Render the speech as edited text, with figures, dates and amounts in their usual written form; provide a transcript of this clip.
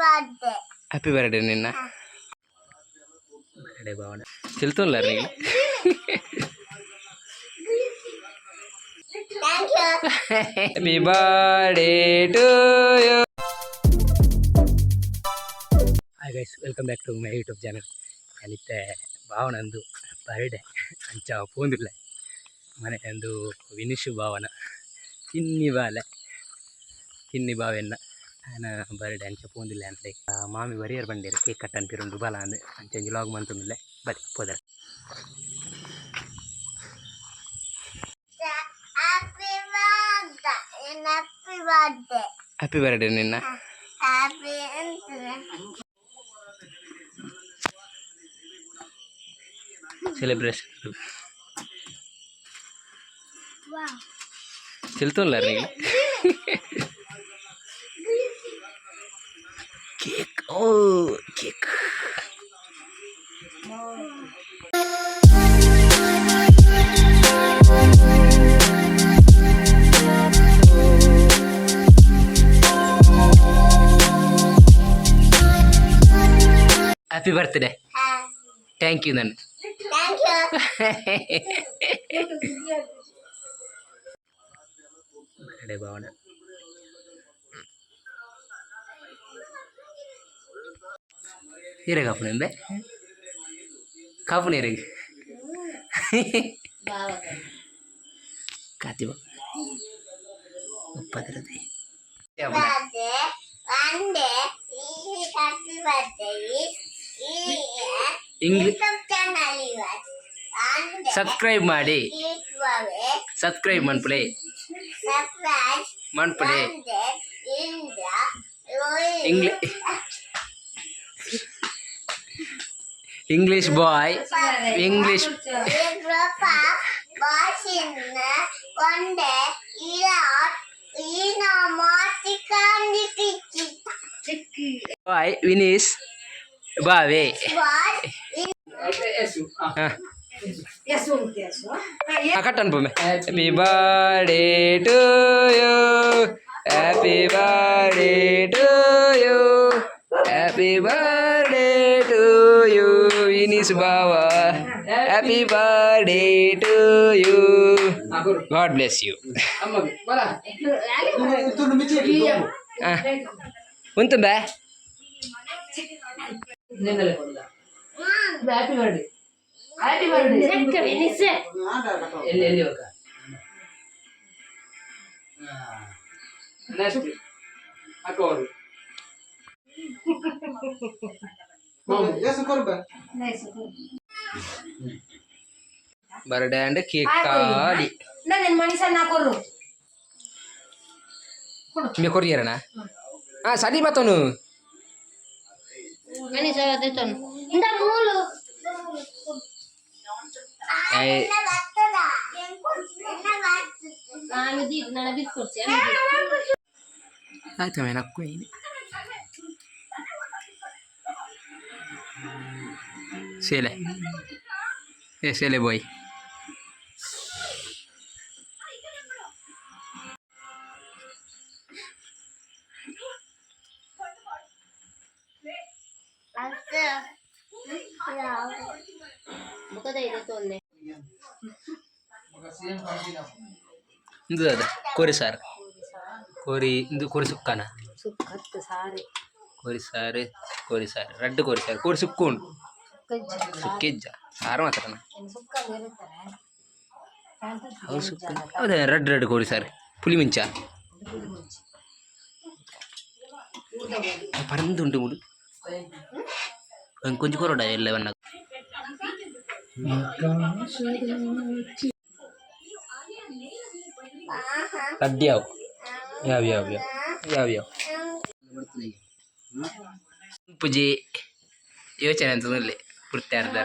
Birthday. Happy birthday ನಿನ್ನ. Birthday ಭಾವನ ತಿಳ್ತೊಲ್ಲ. Thank you. Happy birthday to you. Hi guys, welcome back to my YouTube channel. ಅನಿತ್ತೆ ಭಾವನಂದು birthday, ಅಂಚ ಪೋಂದಿಲ್ಲ ಮನೆ. ಒಂದು ವಿನಿಶು ಭಾವನ ಕಿನ್ನಿ ಬಾಲೆ, ಕಿನ್ನಿ ಬಾವೆನ್ನ ಆನ ಬರ್ಡೇ, ಅಂಚ ಪೋಂದಿಲ್ಲ ಅಂತ. ಮಾಮಿ ಬರಿಯರ್ ಬಂಡೇರು, ಕೇಕ್ ಕಟ್ ಅನ್ಪಿರುಂಡು ಬಲ ಅಂದ್. ಅಂಚ ಒಂಜಿ ವ್ಲಾಗ್ ಮಂತೊಂದಿಲ್ಲ, ಬಲಿ Podar. Happy birthday. Happy birthday. Happy birthday ನಿನ್ನ. ಹ್ಯಾಪಿ ಅಂತ. Celebration. Wow. ತಿಳ್ತೊಲ್ಲ. Cake, oh cake. Happy birthday. Thank you ನಾನು. Thank you. Birthday ಭಾವನ. ಈರೆಗ್ ಕಾಪುನೆ, ಕಾಪುನೆ ಈರೆಗ್ ಕಾತಿ ಉಪ್ಪದಿರದೆ. Birthday one day ಈ ಹ್ಯಾಪಿ ಬರ್ತ್ಡೇ ಈ. ಇಂಗ್ಲಿ YouTube channel one day. Subscribe ಮಾಡಿ. ಸಬ್ಸ್ಕ್ರೈಬ್ ಮನ್ಪುಲೆ. ಸರ್ಪ್ರೈಸ್. ಮನ್ಪುಲೆ. One day India. English boy English. One day ಈ ಬಾಯ್ ವಿನೀಶ್ ಬಾವೆ. ಕಟ್ ಅನ್ಪೊಮ್ಮೆ. Happy birthday to you, happy birthday to you, happy birthday to you Vineesh ಬಾವ, happy birthday to you, God bless you. ಉಂತುಂಬ. Happy birthday, happy birthday. ಎಲ್ಲಿ ಎಲ್ಲಿ ಹೋಗ? Next ಹಾಕೋರು. Birthday ಅಂಡ್ cake ಖಾಲಿ. ನನ್ನ ಮನುಷ್ಯನ ಕೊರ್ರು. ಮೇ ಕೊರಿಯರಣ. ಹಾಂ, ಸರಿ ಮತ್ತನು. ಇಂದ ಮೂಲು. ಏಯ್. ನಾನು ನನ್ನ ಬಿಸ್ಕೊಡ್ಸಿ. ಆಯ್ತು ಮೇನ ಕೊಯ್ನಿ ಸೇಲೆ ಏ ಸೇಲೆ ಬಾಯ್. ಮುಖದ ಇದೆ ತೊಂದೆ. ಇಂದು ಅದ ಕೋರಿ ಸಾರು, ಕೋರಿ ಇಂದು, ಕೋರಿ ಸುಕ್ಕನ. ಸುಕ್ಕತ್ತು ಸಾರೆ. ಕೋರಿ ಸಾರು, ಕೋರಿ ಸಾರು, ರಡ್ಡು ಕೋರಿ ಸಾರು, ಕೋರಿ ಸುಕ್ಕು ಉಂಟು. ಸುಕ್ಕಿಜ್ಜ, ಸಾರು ಮಾತ್ರನ. ಸುಕ್ಕ ಇರ್ತಾರೆ. ಅವ್ರು ಸುಕ್ಕ ಹೌದಾ? ರಡ್ಡು ರಡ್ಡು ಕೋರಿ ಸಾರು, ಪುಲಿ ಮುಂಚ ಪರಂದು ಉಂಟು ಮುಡು. ಕೊಂಚ ಕೊರೋಡ ಎಲ್ಲ ವನ್ನ. ಕಡ್ಡಿ ಯಾವ ಯಾವ ಯಾವ ಯಾವ ಯಾವ ಯಾವ ಪೂಜೆ ಯೋಚನೆ ಅಂತ ಇಲ್ಲಿ ಪೂರ್ತಿ ಅರ್ಧ.